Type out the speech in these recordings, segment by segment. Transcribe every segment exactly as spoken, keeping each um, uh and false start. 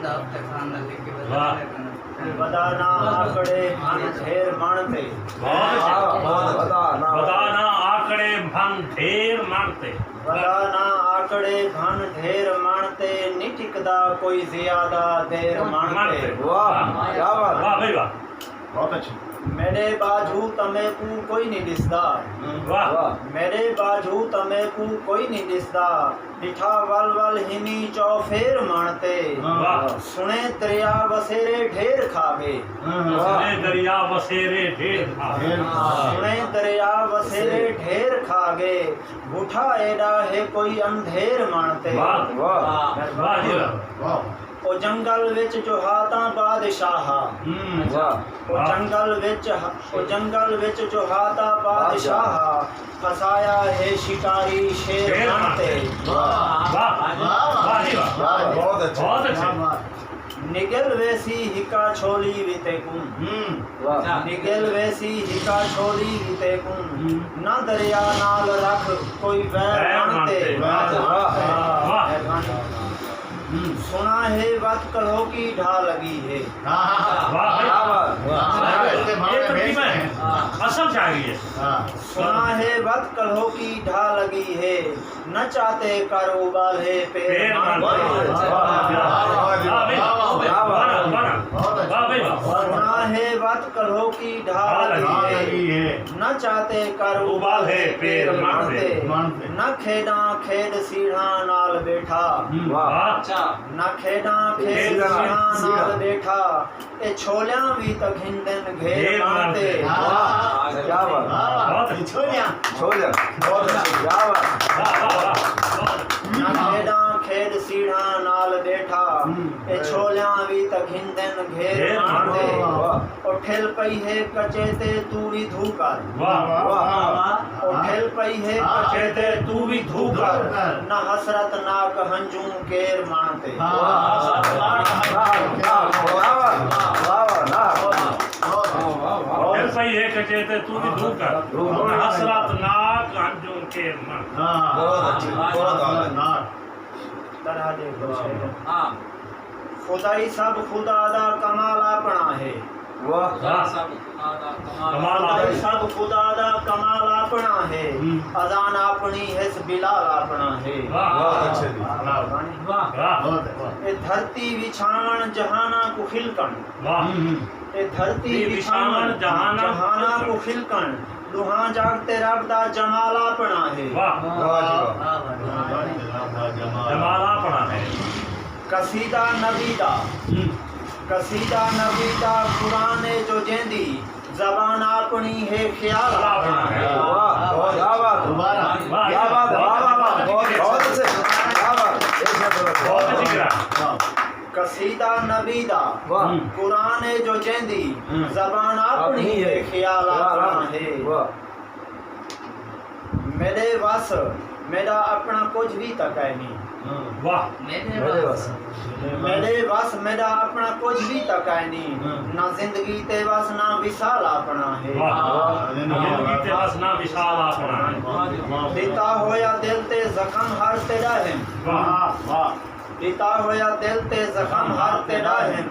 واہ۔ ودا نہ آکڑے بھن ڈھیر مݨ تے۔ بہت اچھے۔ واہ، واہ، واہ۔ ودا نہ ودا نہ آکڑے بھن ڈھیر مݨ تے۔ ودا نہ آکڑے بھن ڈھیر مݨ تے، نی ٹکدا کوئی زیادہ دیر مݨ تے۔ واہ، کیا بات ہے۔ واہ بھائی واہ۔ بہت اچھے۔ میݙے ٻاجھو تاں میکوں کوئی نی ݙسدا۔ واہ۔ میݙے ٻاجھو تاں میکوں کوئی نی ݙسدا، ݙٹھا ول ول ہنی چوفیر مݨ تے۔ واہ۔ سݨے دریا وسیرے ڈھیر کھا ڳئے۔ سݨے دریا وسیرے ڈھیر کھا ڳئے۔ سݨے دریا وسیرے ڈھیر کھا ڳئے، بھٹا ایݙا ہے کوئی اندھیر مݨ تے۔ واہ۔ واہ۔ واہ جی واہ۔ واہ۔ او جنگل وچ جو ہا تاں بادشاہ ہا۔ ہوں۔ واہ۔ او واہ۔ جنگل وچ ہا، او جنگل وچ جو ہا تاں بادشاہ ہا، پھسایا ہے شکاری شیر شیر بݨ تے۔ واہ۔ واہ۔ واہ جی واہ۔ واہ، بہت اچھے۔ بہت اچھے۔ نگل ویسی ہکا چھولی وی تیکوں۔ ہوں۔ واہ۔ نگل ویسی ہکا چھولی وی تیکوں۔ ہوں۔ نہ دریا نال رکھ کوئی ویر ویر مݨ تے۔ مݨ تے۔ واہ۔ واہ۔ مہربانی۔ ہوں۔ سݨا ہے وت کلہوکی ڈھا لڳی ہے۔ ہاں، ہاں، ہاں۔ واہ بھائی۔ کیا بات۔ واہ۔ واہ۔ یہ ترجمہ ہے۔ ہاں۔ اصل شاعری ہے۔ ہاں۔ سݨا ہے وت کلہوکی ڈھا لڳی ہے، نہ چاتے کر اٻالے پیر پیر مݨ تے۔ مݨ تے۔ واہ، واہ، واہ، واہ، واہ، واہ، واہ۔ واہ بھائی واہ۔ سݨا ہے وت کلہوکی ڈھا لڳی ہے، نہ چاتے کر اٻالے پیر مݨ تے۔ مݨ تے۔ نہ کھیݙاں کھیݙ سیڑھاں نال ٻیٹھا۔ واہ۔ نہ کھیݙاں کھیݙ سیڑھاں نال ٻیٹھا۔ اے چھولیاں وی تاں گھندن گھیر مݨ تے۔ واہ، کیا بات۔ واہ، واہ۔ چھولیاں۔ چھولیاں۔ بہت اچھے۔ کیا بات۔ واہ، واہ، واہ۔ نہ کھیݙاں کھیݙ سیڑھاں نال ٻیٹھا۔ ہوں۔ اے چھولیاں وی تاں گھندن گھیر گھیر مݨ تے۔ واہ۔ او ٹھل پئی ہے کچے تے توں وی دھو کر۔ واہ۔ واہ۔ او ٹھل پئی ہے کچے تے توں وی دھو کر۔ نہ حسرت ناک ہنجوں کیر مݨ تے۔ واہ، واہ، واہ، واہ، واہ۔ ٹھل پئی ہے کچے تے توں وی دھو کر۔ نہ حسرت ناک ہنجوں کیر مݨ تے۔ ہاں۔ بہت اچھے، بہت اعلیٰ۔ طرح دے کچھ ہے۔ ہاں۔ خدائی سب خدا دا کمال اپݨا ہے۔ واہ۔ خدا سب خدا دا کمال کمال اپݨا ہے۔ خدائی سب خدا دا کمال اپݨا ہے۔ ہوں۔ اذان اپݨی ہس بلال اپݨا ہے۔ واہ۔ بہت اچھے جی۔ واہ۔ واہ۔ واہ۔ اے دھرتی وچھاوݨ جہاناں کوں خلقݨ۔ واہ۔ ہوں، ہوں۔ اے دھرتی وچھاوݨ جہاناں جہاناں کوں خلقݨ۔ ݙوہاں جڳ تے رب دا جمال اپݨا ہے۔ واہ۔ واہ جی واہ۔ جمال اپݨا ہے۔ قصیدہ نبی دا۔ ہوں۔ قصیدہ نبی دا قرآن ہے جو جیندی زبان اپݨی ہے، خیال اپݨا ہے۔ واہ، واہ، کیا بات ہے۔ دوبارہ۔ واہ، کیا بات ہے۔ واہ، واہ، واہ، بہت، بہت اچھے۔ کیا بات ہے۔ بہت اچھی قرآن۔ واہ۔ قصیدہ نبی دا۔ واہ۔ قرآن ہے جو جیندی ہوں۔ زبان اپݨی ہے، خیال اپݨا ہے۔ واہ۔ میݙے وس میݙا اپݨا کجھ وی تاں کائنی۔ واہ۔ میݙے وس۔ میݙے وس میݙا اپݨا کجھ وی تاں کائنی۔ ہاں۔ نہ زندگی تے وس نہ وصال اپݨا ہے۔ واہ۔ واہ۔ زندگی تے وس نہ وصال اپݨا ہے۔ ݙتا ہویا دل تے زخم ہر تیݙا ہن۔ واہ۔ واہ۔ ݙتا ہویا دل تے زخم ہر تیݙا ہن۔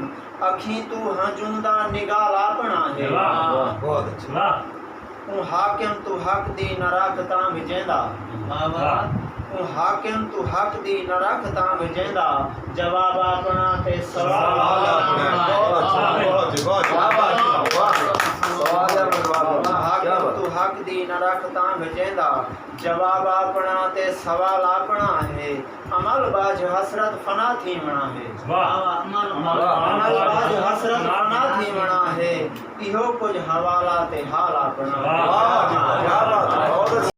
اکھیں توں ہنجوں دا نگال اپݨا ہے۔ واہ۔ واہ۔ بہت اچھے۔ واہ۔ اوں حاکم توں حق دی نہ رکھ تاں وی جیندا۔ واہ، واہ۔ اوں حاکم توں حق دی نہ رکھ تاں وی جیندا۔ جواب اپݨا تے سوال سوال اپݨا۔ اپݨا۔ بہت اچھا، بہت اچھا۔ واہ، واہ، واہ۔ سوال ہے، واہ، واہ۔ اوں حاکم توں حق دی نہ رکھ تاں وی جیندا۔ جواب اپݨا تے سوال اپݨا ہے۔ امل ٻجھ حسرت فنا تھیوݨا ہے۔ واہ۔ امل ٻجھ حسرت فنا تھیوݨا ہے۔ ایہو کجھ حوالہ تے حال اپݨا ہے۔ واہ، واہ، کیا بات ہے۔ بہت اچھا۔